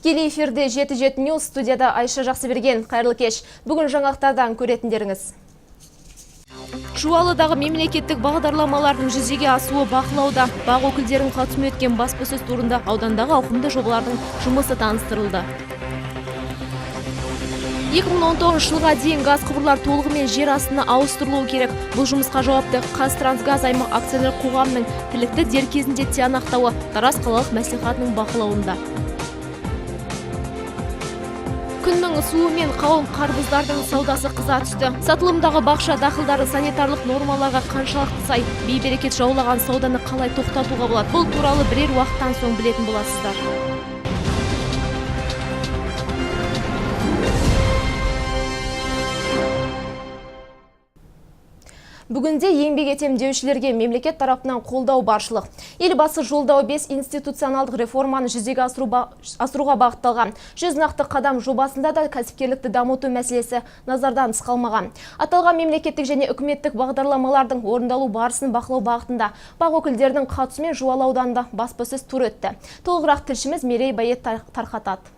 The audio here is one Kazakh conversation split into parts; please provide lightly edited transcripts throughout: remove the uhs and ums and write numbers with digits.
Тікелей эфирде 7-7 News, студияда Айша Жақсыберген. Қайырлы кеш. Бүгін жаңалықтардан көретіндеріңіз. Жуалыдағы мемлекеттік бағдарламалардың жүзеге асуы бақылауда. Бақ өкілдерінің қатысуымен өткен баспасөз турында аудандағы ауқымды жобалардың жұмысы таныстырылды. 2019 жылға дейін газ құбырлар толығымен жер астына ауыстырылуы керек. Бұл жұмысқа жауапты ҚазТрансГаз аймақ акционерлік қоғамының тілікті дер кезінде тиянақтауы Тараз қалалық мәслихатының бақылауында. Күннің ысуы мен қауын қарбыздардың саудасы қыза түсті. Сатылымдағы бақша дақылдары санитарлық нормаларға қаншалықты сай, бейберекет жаулаған сауданы қалай тоқтатуға болады? Бұл туралы бірер уақыттан соң білетін боласыздар. Бүгінде еңбек етем деушілерге мемлекет тарапынан қолдау баршылық. Елбасы жолдауы 5 институционалдық реформаны жүзеге асыруға бағытталған. 100 нақты қадам жобасында да кәсіпкерлікті дамыту мәселесі назардан тыс қалмаған. Аталған мемлекеттік және үкіметтік бағдарламалардың орындалу барысын бақылау бағытында бақ өкілдерінің қатысуымен Жуалы ауданында баспасөз туры өтті. Толығырақ тілшіміз Мерей Байет тарқатады.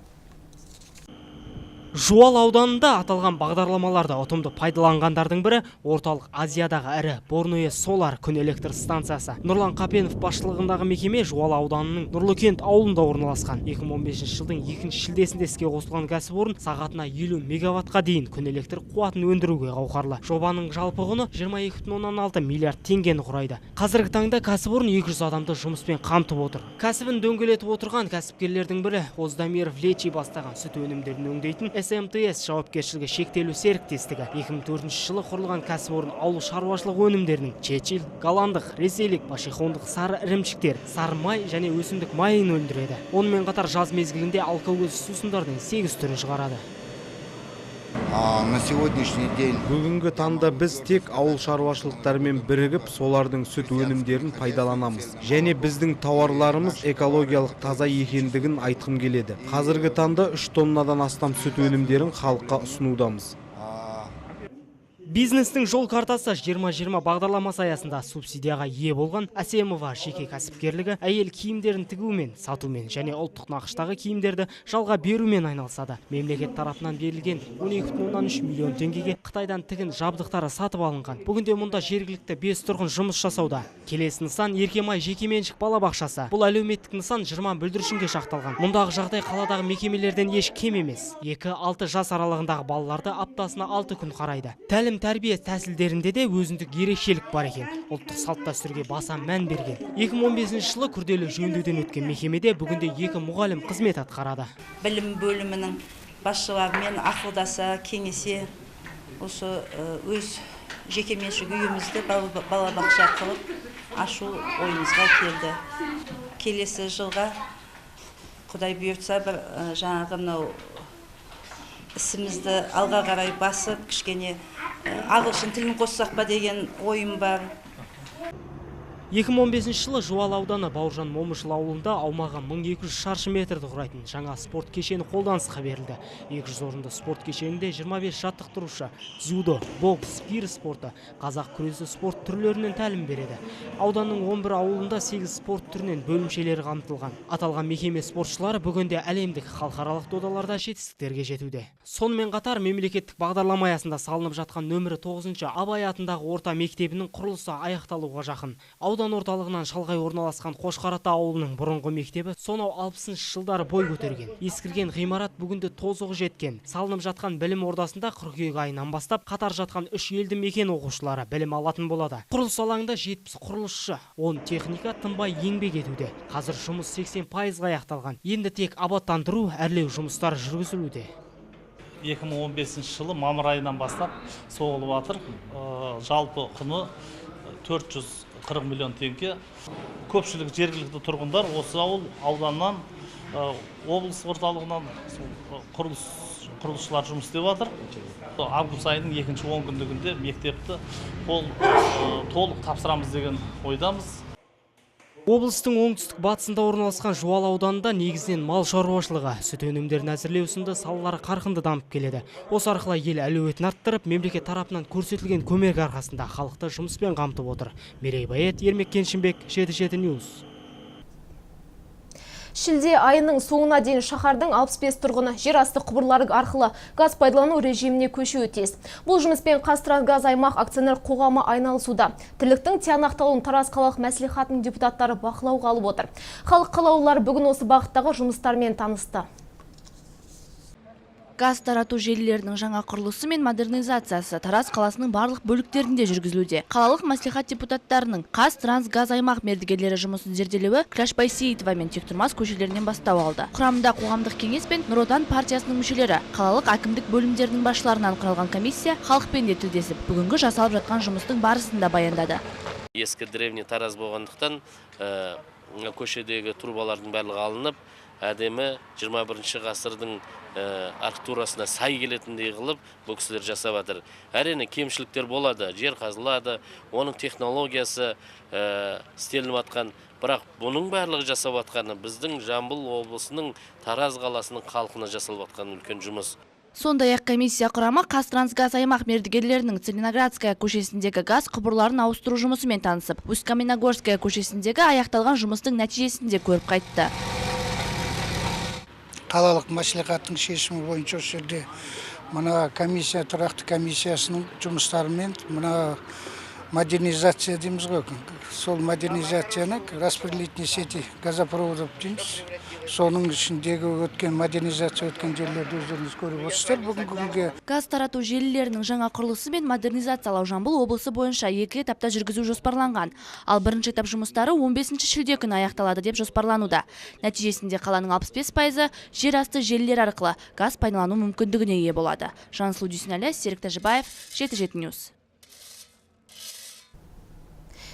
Жуалы ауданында аталған бағдарламаларды ұтымды пайдаланғандардың бірі Орталық Азиядағы ірі Борное Солар күн электр станциясы. Нұрлан Қапенов басшылығындағы мекеме Жуалы ауданының Нұрлыкент ауылында орналасқан. 2015 жылдың 2 шілдесінде іске қосылған кәсіпорын сағатына 50 мегаваттқа дейін күн электр қуатын өндіруге қауқарлы. Жобаның жалпы құны 22,6 миллиард теңгені құрайды. Қазіргі таңда кәсіпорын 200 адамды жұмыспен қамтып отыр. Кәсібін дөңгелетіп отырған кәсіпкерлердің бірі Оздамиров Лечи бастаған сүт өнімдерін өңдейтін СМТС жауапкершілігі шектеулі серіктестігі. 2004 жылы құрылған кәсіпорын ауыл шаруашылық өнімдерінің чечил, голландық, ресейлік, пашихондық сары ірімшіктер, сары май және өсімдік майын өндіреді. Онымен қатар жаз мезгілінде алкоголь сусындардың 8 түрін шығарады. На сегодняшний день Бүгінгі таңда біз тек ауыл шаруашылықтарымен бірігіп, солардың сүт өнімдерін пайдаланамыз. Және біздің тауарларымыз экологиялық таза екендігін айтқым келеді. Қазіргі таңда 3 тоннадан астам сүт өнімдерін халыққа ұсынудамыз. Бизнестің жол картасы 2020 бағдарламасы аясында субсидияға ие болған Әсемова жеке кәсіпкерлігі әйел киімдерін тігумен, сатумен және ұлттық нақыштағы киімдерді жалға берумен айналысады. Мемлекет тарапынан берілген 12,3 миллион теңгеге Қытайдан тігін жабдықтары сатып алынған. Бүгінде мұнда жергілікті 5 тұрғын жұмыс жасауда. Келесі нысан Еркемай жекеменшік балабақшасы. Бұл әлеуметтік нысан 20 бүлдіршінге шақталған. Мұндағы жағдай қаладағы мекемелерден еш кем емес. 2-6 жас аралығындағы балаларды аптасына 6 күн қарайды. Тәлім тәрбие тәсілдерінде де өзіндік ерекшелік бар екен. Ұлттық салт дәстүрге баса мән берген. 2015 жылы күрделі жөндеуден өткен мекемеде бүгінде 2 мұғалім қызмет атқарады. Білім бөлімінің басшыларымен ақылдаса, кеңесе осы өз жекеменшік үйімізді балабақша қылып ашу ойымызға келді. Келесі жылға Құдай бұйыртса бір жаңағы мынау ісімізді алға қарай басып, кішкене ағылшын тілін қоссақ па деген ойым бар. 2015 жылы Жуалы ауданы Бауыржан Момышұлы ауылында аумағы 1200 шаршы метрді құрайтын жаңа спорт кешені қолданысқа берілді. 200 орынды спорт кешенінде 25 жаттықтырушы дзюдо, бокс, гир спорты, қазақ күресі спорт түрлерінен тәлім береді. Ауданның 11 ауылында 8 спорт түрінен бөлімшелері қамтылған. Аталған мекеме спортшылары бүгінде әлемдік халықаралық додаларда жетістіктерге жетуде. Сонымен қатар мемлекеттік бағдарлама аясында салынып жатқан нөмірі 9 Абай атындағы орта мектебінің құрылысы аяқталуға жақын. Аудан орталығынан шалғай орналасқан Қошқарата ауылының бұрынғы мектебі сонау 60 жылдары бой көтерген. Ескірген ғимарат бүгінде тозығы жеткен. Салынып жатқан білім ордасында қыркүйек айынан бастап қатар жатқан 3 елді мекен оқушылары білім алатын болады. Құрылыс алаңында 70 құрылысшы, 10 техника тынбай еңбек етуде. Қазір жұмыс 80%-ға аяқталған. Енді тек абаттандыру, әрлеу жұмыстары жүргізілуде. 2015 жылы мамыр айынан бастап соғылып жатыр. Жалпы құны 440 миллион теңге. Көпшілік жергілікті тұрғындар осы ауыл ауданнан, облыс орталығынан құрылысшылар жұмыс істеп жатыр. Август айының екінші 10 күндігінде мектепті толық тапсырамыз деген ойдамыз. Облыстың оңтүстік батысында орналасқан Жуалы ауданында негізінен мал шаруашылығы, сүт өнімдерін әзірлеу сынды салалары қарқынды дамып келеді. Осы арқылы ел әлеуетін арттырып, мемлекет тарапынан көрсетілген көмек арқасында халықты жұмыспен қамтып отыр. Мерей Байет, Ермек Кеншінбек, 77 News. Шілде айының соңына дейін шаһардың 65 тұрғыны жер асты құбырлары арқылы газ пайдалану режиміне көшуі тиіс. Бұл жұмыспен Қазтрансгаз аймақ акционерлік қоғамы айналысуда. Тірліктің тиянақталуын Тараз қалалық мәслихатының депутаттары бақылауға алып отыр. Халық қалаулылары бүгін осы бағыттағы жұмыстармен танысты. Газ тарату желілерінің жаңа құрылысы мен модернизациясы Тараз қаласының барлық бөліктерінде жүргізілуде. Қалалық мәслихат депутаттарының Қазтрансгаз аймақ мердігерлері жұмысын зерделеуі Күләш Байсейітова мен Тектұрмас көшелерінен бастау алды. Құрамында қоғамдық кеңес пен Нұр Отан партиясының мүшелері, қалалық әкімдік бөлімдерінің басшыларынан құралған комиссия халықпен де тілдесіп, бүгінгі жасалып жатқан жұмыстың барысын да баяндады. Ескі древний Тараз болғандықтан көшедегі трубалардың барлығы алынып, әдемі 21 ғасырдың архитектурасына сай келетіндей қылып бұл кісілер жасап жатыр. Әрине кемшіліктер болады, жер қазылады, оның технологиясы істелініп жатқан, бірақ бұның барлығы жасап жатқаны біздің Жамбыл облысының Тараз қаласының халқына жасалып жатқан үлкен жұмыс. Сондай-ақ комиссия құрамы Қазтрансгаз аймақ мердігерлерінің Целиноградская көшесіндегі газ құбырларын ауыстыру жұмысымен танысып, Усть-Каменогорская көшесіндегі аяқталған жұмыстың нәтижесін де көріп қайтты. Қалалық мәслихаттың шешімі бойынша осы жерде мына комиссия, тұрақты комиссиясының жұмыстарымен мына модернизация дейміз ғой, сол модернизацияны распределительные сети газопроводов дейміз, соның ішіндегі өткен модернизация өткен жерлерді өздеріңіз көріп отырсыздар бүгінгі күнге. Газ тарату желілерінің жаңа құрылысы мен модернизациялау Жамбыл облысы бойынша екі этапта жүргізу жоспарланған. Ал бірінші этап жұмыстары 15 шілде күні аяқталады деп жоспарлануда. Нәтижесінде қаланың 65% жер асты желілер арқылы газ пайдалану мүмкіндігіне ие болады. Жансұлу Дүйсенәлі, Серік Тәжібаев, 77 News.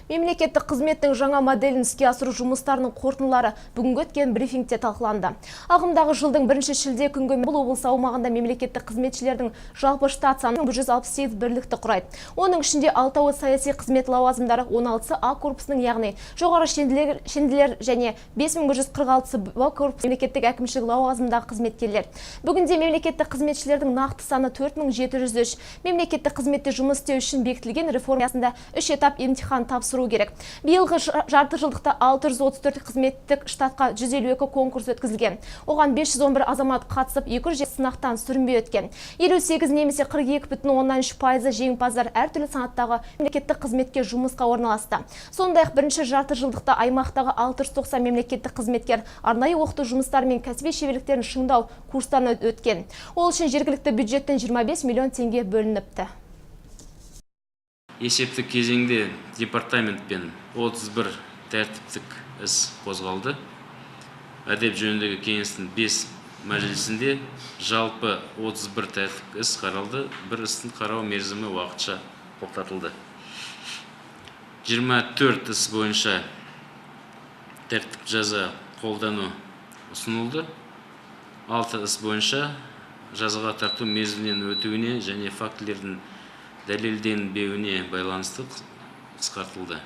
Мемлекеттік қызметтің жаңа моделін іске асыру жұмыстарының қорытындылары бүгінгі өткен брифингте талқыланды. Ағымдағы жылдың 1 шілде күнгі бұл облыс аумағында мемлекеттік қызметшілердің жалпы штат саны 168 бірлікті құрайды. Оның ішінде 6-ауы саяси қызмет лауазымдары, 16-сы А корпусының, яғни жоғары шенділер және 5146-сы Б корпус мемлекеттік әкімшілік лауазымдағы қызметкерлер. Бүгінде мемлекеттік қызметшілердің нақты саны 4703. Мемлекеттік қызметте жұмыс істеу үшін бекітілген реформа аясында 3 этап емтихан тапсыру керек. Биылғы жарты жылдықта 634 қызметтік штатқа 152 конкурс өткізілген. Оған 511 азамат қатысып, 200 сынақтан сүрінбей өткен. 58 немесе 42,3% жеңімпаздар әртүрлі санаттағы мемлекеттік қызметке жұмысқа орналасты. Сондай-ақ бірінші жарты жылдықта аймақтағы 690 мемлекеттік қызметкер арнайы оқыту жұмыстары мен кәсіби шеберліктерін шыңдау курстарынан өткен. Ол үшін жергілікті бюджеттен 25 миллион теңге бөлініпті. Есептік кезеңде департаментпен 31 тәртіптік іс қозғалды. Әдеп жөніндегі кеңестің 5 мәжілісінде жалпы 31 тәртіптік іс қаралды, бір істің қарау мерзімі уақытша тоқтатылды. 24 іс бойынша тәртіптік жаза қолдану ұсынылды. 6 іс бойынша жазаға тарту мерзімінен өтуіне және фактілердің дәлелденбеуіне байланысты қысқартылды.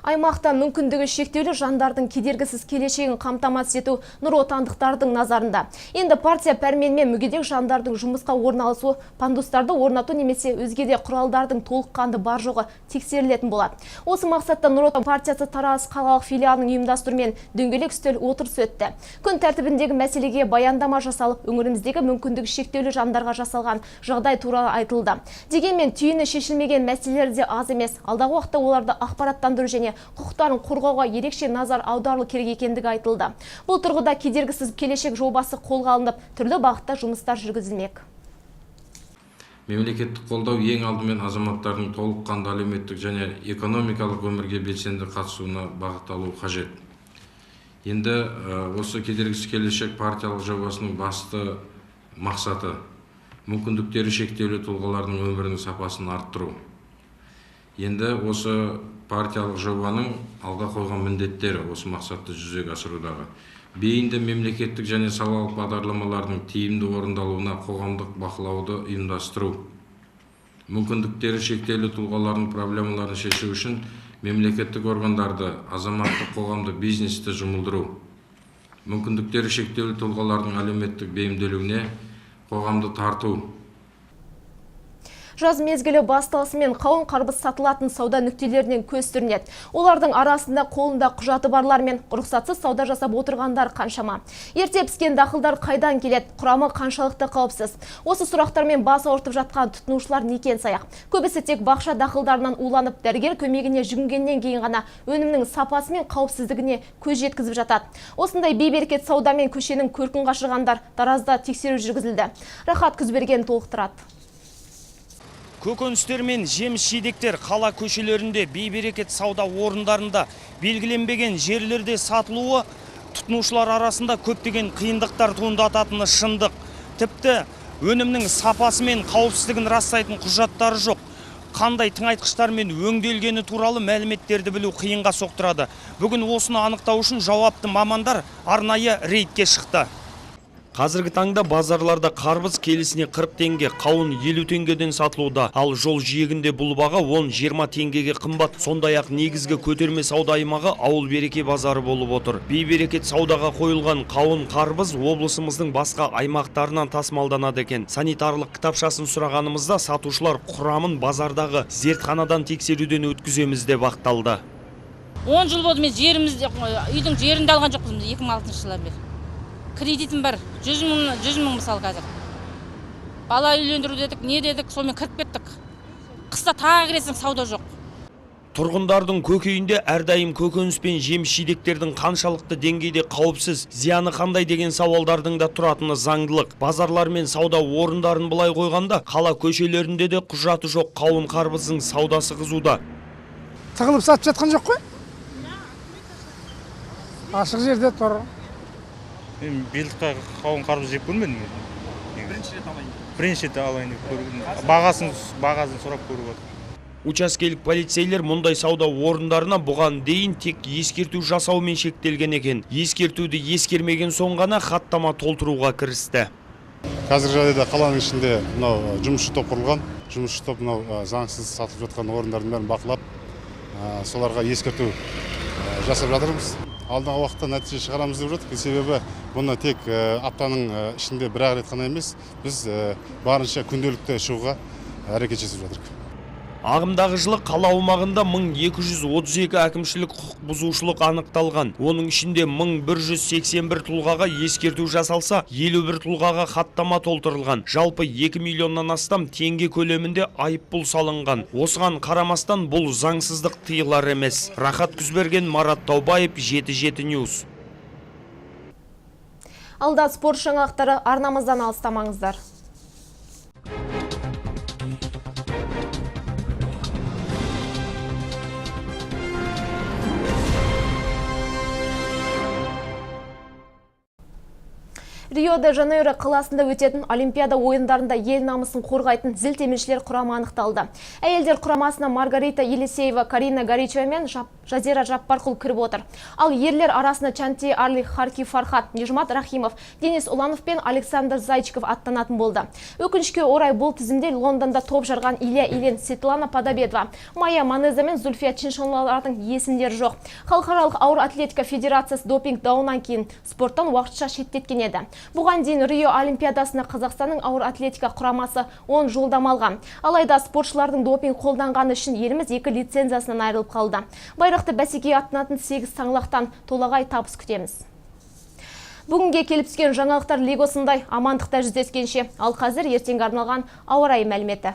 Аймақта мүмкіндігі шектеулі жандардың кедергісіз келешегін қамтамасыз ету Нұр Отандықтардың назарында. Енді партия пәрменімен мүгедек жандардың жұмысқа орналасуы, пандустарды орнату немесе өзге де құралдардың толыққанды бар жоғы тексерілетін болады. Осы мақсатта Нұр Отан партиясы Тараз қалалық филиалының ұйымдастыруымен дөңгелек үстел отырысы өтті. Күн тәртібіндегі мәселеге баяндама жасалып, өңіріміздегі мүмкіндігі шектеулі жандарға жасалған жағдай туралы айтылды. Дегенмен түйіні шешілмеген мәселелер де аз емес. Алдағы уақытта оларды ақпараттандыру және құқықтарын қорғауға ерекше назар аударылу керек екендігі айтылды. Бұл тұрғыда кедергісіз келешек жобасы қолға алынып, түрлі бағытта жұмыстар жүргізілмек. Мемлекеттік қолдау ең алдымен азаматтардың толыққанды әлеуметтік және экономикалық өмірге белсенді қатысуына бағытталуы қажет. Енді осы кедергісіз келешек партиялық жобасының басты мақсаты мүмкіндіктері шектеулі тұлғалардың өмірінің сапасын арттыру. Енді осы партиялық жобаның алға қойған міндеттері осы мақсатты жүзеге асырудағы. Бейінді мемлекеттік және салалық бағдарламалардың тиімді орындалуына қоғамдық бақылауды ұйымдастыру. Мүмкіндіктері шектеулі тұлғалардың проблемаларын шешу үшін мемлекеттік органдарды, азаматтық қоғамды, бизнесті жұмылдыру. Мүмкіндіктері шектеулі тұлғалардың әлеуметтік бейімделуіне қоғамды тарту. Жаз мезгілі басталысымен қауын қарбыз сатылатын сауда нүктелерінен көз сүрінеді. Олардың арасында қолында құжаты барлар мен рұқсатсыз сауда жасап отырғандар қаншама. Ерте піскен дақылдар қайдан келеді, құрамы қаншалықты қауіпсіз? Осы сұрақтармен бас ауыртып жатқан тұтынушылар некен саяқ. Көбісі тек бақша дақылдарынан уланып, дәрігер көмегіне жүгінгеннен кейін ғана өнімнің сапасы мен қауіпсіздігіне көз жеткізіп жатады. Осындай бейберекет саудамен көшенің көркін қашырғандар Таразда тексеру жүргізілді. Рахат Күзберген толықтырады. Көкөністер мен жеміс жидектер қала көшелерінде, бейберекет сауда орындарында белгіленбеген жерлерде сатылуы тұтынушылар арасында көптеген қиындықтар туындататыны шындық. Тіпті өнімнің сапасы мен қауіпсіздігін растайтын құжаттары жоқ. Қандай тыңайтқыштармен өңделгені туралы мәліметтерді білу қиынға соқтырады. Бүгін осыны анықтау үшін жауапты мамандар арнайы рейдке шықты. Қазіргі таңда базарларда қарбыз келісіне 40 теңге, қауын 50 теңгеден сатылуда. Ал жол жиегінде бұл баға 10-20 теңгеге қымбат. Сондай-ақ негізгі көтерме сауда аймағы Ауыл Береке базары болып отыр. Бейберекет саудаға қойылған қауын қарбыз облысымыздың басқа аймақтарынан тасымалданады екен. Санитарлық кітапшасын сұрағанымызда сатушылар құрамын базардағы зертханадан тексеруден өткіземіз деп ақталды. 10 жыл болды мен жерімізде, үйдің жерінде алған жоқпыз 2006 жылдан бері. Кредитім бар, 100 мың мысалы қазір. Бала үйлендіру дедік, не дедік, сонымен кіріп кеттік. Қыста тағы кіресің, сауда жоқ. Тұрғындардың көкейінде әрдайым көкөніс пен жеміс жидектердің қаншалықты деңгейде қауіпсіз, зияны қандай деген сауалдардың да тұратыны заңдылық. Базарлар мен сауда орындарын былай қойғанда, қала көшелерінде де құжаты жоқ қауын қарбыздың саудасы қызуда. Тығылып сатып жатқан жоқ қой? Ашық жерде тұр. Мен белдік қауын қарбыз жеп көрмедім. Бірінші рет алайын. Бірінші рет алайын деп көрдім. Бағасын сұрап көріп отырмын. Учаскелік полицейлер мұндай сауда орындарына бұған дейін тек ескерту жасаумен шектелген екен. Ескертуді ескермеген соң ғана хаттама толтыруға кірісті. Қазіргі жағдайда қаланың ішінде мынау жұмысшы топ құрылған. Жұмысшы топ мынау заңсыз сатылып жатқан орындардың бәрін бақылап, соларға ескерту жасап жатырмыз. Алдағы уақытта нәтиже шығарамыз деп жатырмыз. Себебі бұны тек аптаның ішінде бір-ақ рет қана емес, біз барынша күнделікті шығуға әрекет жасап жатырмыз. Ағымдағы жылы қала аумағында 1232 әкімшілік құқық бұзушылық анықталған. Оның ішінде 1181 тұлғаға ескерту жасалса, 51 тұлғаға хаттама толтырылған. Жалпы 2 миллионнан астам теңге көлемінде айыппұл салынған. Осыған қарамастан бұл заңсыздық тыйылар емес. Рахат Күзберген, Марат Таубаев, 77 News. Алда спорт жаңалықтары, арнамыздан алыстамаңыздар. Рио-де-Жанейро қаласында өтетін Олимпиада ойындарында ел намысын қорғайтын зілтеміршілер құрамы анықталды. Әйелдер құрамасына Маргарита Елисеева, Карина Горичева мен Жазира Жаппарқұл кіріп отыр. Ал ерлер арасына Чанти Арли Харки Фархат, Нижмат Рахимов, Денис Уланов пен Александр Зайчиков аттанатын болды. Өкінішке орай бұл тізімде Лондонда топ жарған Илья Ильин, Светлана Подобедова, Майя Манеза мен Зульфия Чиншанлалардың есімдері жоқ. Халықаралық ауыр атлетика федерациясы допинг дауынан кейін спорттан уақытша шеттеткен еді. Бұған дейін Рио Олимпиадасына Қазақстанның ауыр атлетика құрамасы 10 жолдама алған. Алайда спортшылардың допинг қолданғаны үшін еліміз 2 лицензиясынан айырылып қалды. Байрақты бәсекеге аттанатын 8 саңлақтан толағай табыс күтеміз. Бүгінге келіп түскен жаңалықтар легосындай, амандықта жүздескенше. Ал қазір ертеңге арналған ауа райы мәліметі.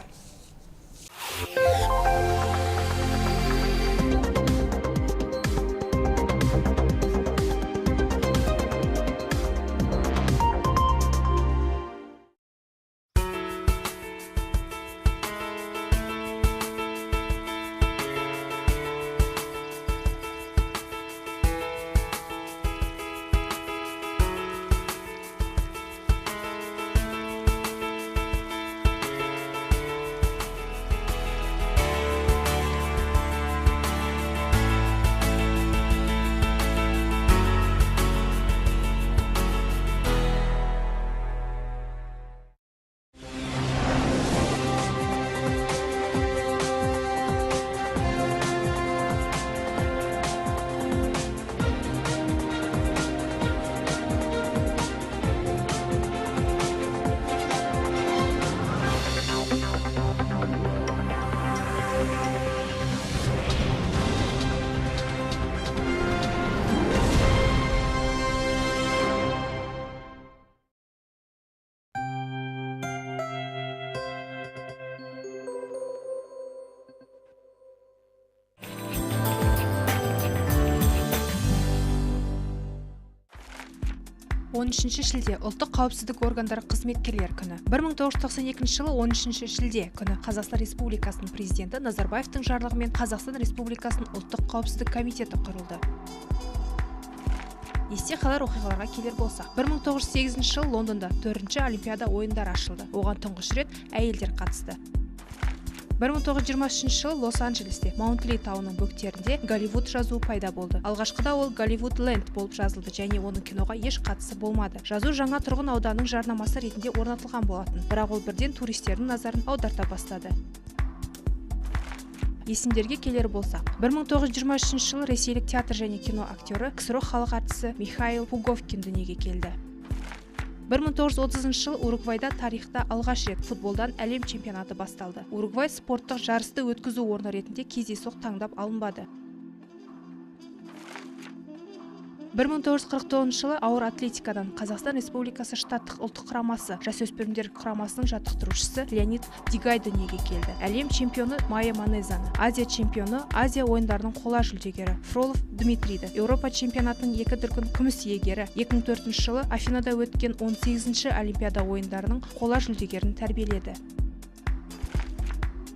13 шілде ұлттық қауіпсіздік органдары қызметкерлер күні. 1992 жылы 13 шілде күні Қазақстан Республикасының президенті Назарбаевтың жарлығымен Қазақстан Республикасының ұлттық қауіпсіздік комитеті құрылды. Есте қалар оқиғаларға келер болсақ, 1908 жылы Лондонда 4-ші Олимпиада ойындары ашылды. Оған тұңғыш рет әйелдер қатысты. 1923 жылы Лос-Анджелесте Маунт-Ли тауының бөктерінде Голливуд жазуы пайда болды. Алғашқыда ол Голливуд Ленд болып жазылды және оның киноға еш қатысы болмады. Жазу жаңа тұрғын ауданның жарнамасы ретінде орнатылған болатын, бірақ ол бірден туристердің назарын аударта бастады. Есімдерге келер болсақ, 1923 жылы ресейлік театр және кино актері, КСРО халық әртісі Михаил Пуговкин дүниеге келді. 1930 жылы Уругвайда тарихта алғаш рет футболдан әлем чемпионаты басталды. Уругвай спорттық жарысты өткізу орны ретінде кездейсоқ таңдап алынбады. 1949 жылы ауыр атлетикадан Қазақстан Республикасы штаттық ұлттық құрамасы жасөспірімдер құрамасының жаттықтырушысы Леонид Дигай дүниеге келді. Әлем чемпионы Майя Манезаны, Азия чемпионы, Азия ойындарының қола жүлдегері Фролов Дмитрийді, Еуропа чемпионатының екі дүркін күміс иегері, 2004 жылы Афинада өткен 18-ші Олимпиада ойындарының қола жүлдегерін тәрбиеледі.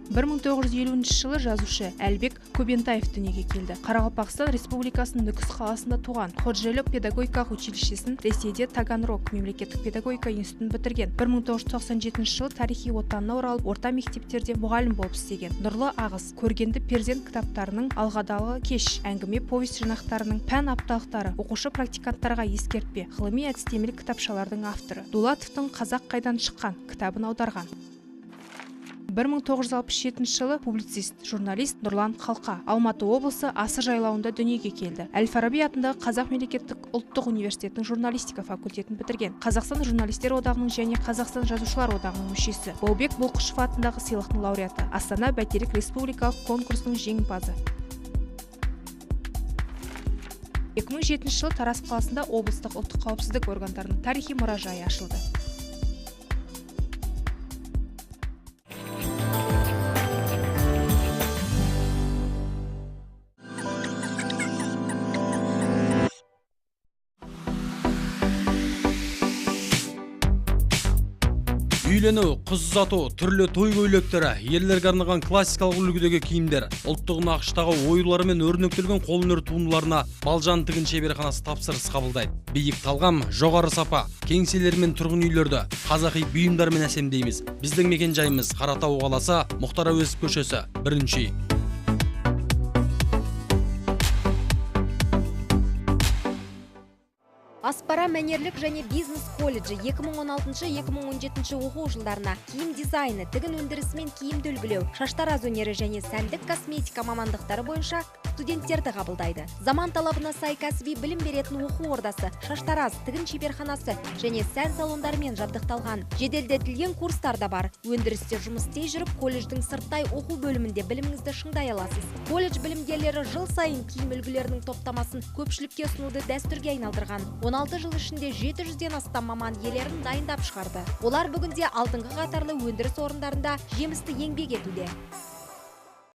1950 жылы жазушы Әлібек Көбентаев дүниеге келді. Қарақалпақстан Республикасының Нүкіс қаласында туған. Ходжелі педагогикалық училищесін, Ресейде Таганрог мемлекеттік педагогика институтын бітірген. 1997 жылы тарихи отанына оралып, орта мектептерде мұғалім болып істеген. Нұрлы ағыс, Көргенді перзент кітаптарының, Алғадалы кеш, әңгіме повесть жинақтарының, пән апталықтары, оқушы практиканттарға ескертпе, ғылыми әдістемелік кітапшалардың авторы. Дулатовтың Қазақ қайдан шыққан кітабын аударған. 1967 жылы публицист, журналист Нұрлан Қалқа Алматы облысы Асы жайлауында дүниеге келді. Әл-Фараби атындағы Қазақ мемлекеттік ұлттық университетінің журналистика факультетін бітірген. Қазақстан журналистер одағының және Қазақстан жазушылар одағының мүшесі. Баубек Бұлқышев атындағы сыйлықтың лауреаты. Астана бәйтерек республикалық конкурсының жеңімпазы. 2007 жылы Тараз қаласында облыстық ұлттық қауіпсіздік органдарының тарихи мұражайы ашылды. Үйлену, қыз ұзату, түрлі той көйлектері, ерлерге арналған классикалық үлгідегі киімдер, ұлттық нақыштағы оюларымен өрнектелген қолөнер туындыларына Балжан тігін шеберханасы тапсырыс қабылдайды. Биік талғам, жоғары сапа, кеңселер мен тұрғын үйлерді қазақи бұйымдармен әсемдейміз. Біздің мекен жайымыз Қаратау қаласы, Мұхтар Әуезов көшесі, 1-үй. Аспара мәнерлік және бизнес колледжі 2016-2017 оқу жылдарына киім дизайны, тігін өндірісі мен киімді үлгілеу, шаштараз өнері және сәндік косметика мамандықтары бойынша студенттерді қабылдайды. Заман талабына сай кәсіби білім беретін оқу ордасы, шаштараз, тігін шеберханасы және сән салондарымен жабдықталған. Жеделдетілген курстар да бар. Өндірісте жұмыс істей жүріп, колледждің сырттай оқу бөлімінде біліміңізді шыңдай аласыз. Колледж білімгерлері жыл сайын киім үлгілерінің топтамасын көпшілікке ұсынуды дәстүрге айналдырған. 16 жыл ішінде 700-ден астам маман иелерін дайындап шығарды. Олар бүгінде алдыңғы қатарлы өндіріс орындарында жемісті еңбек етуде.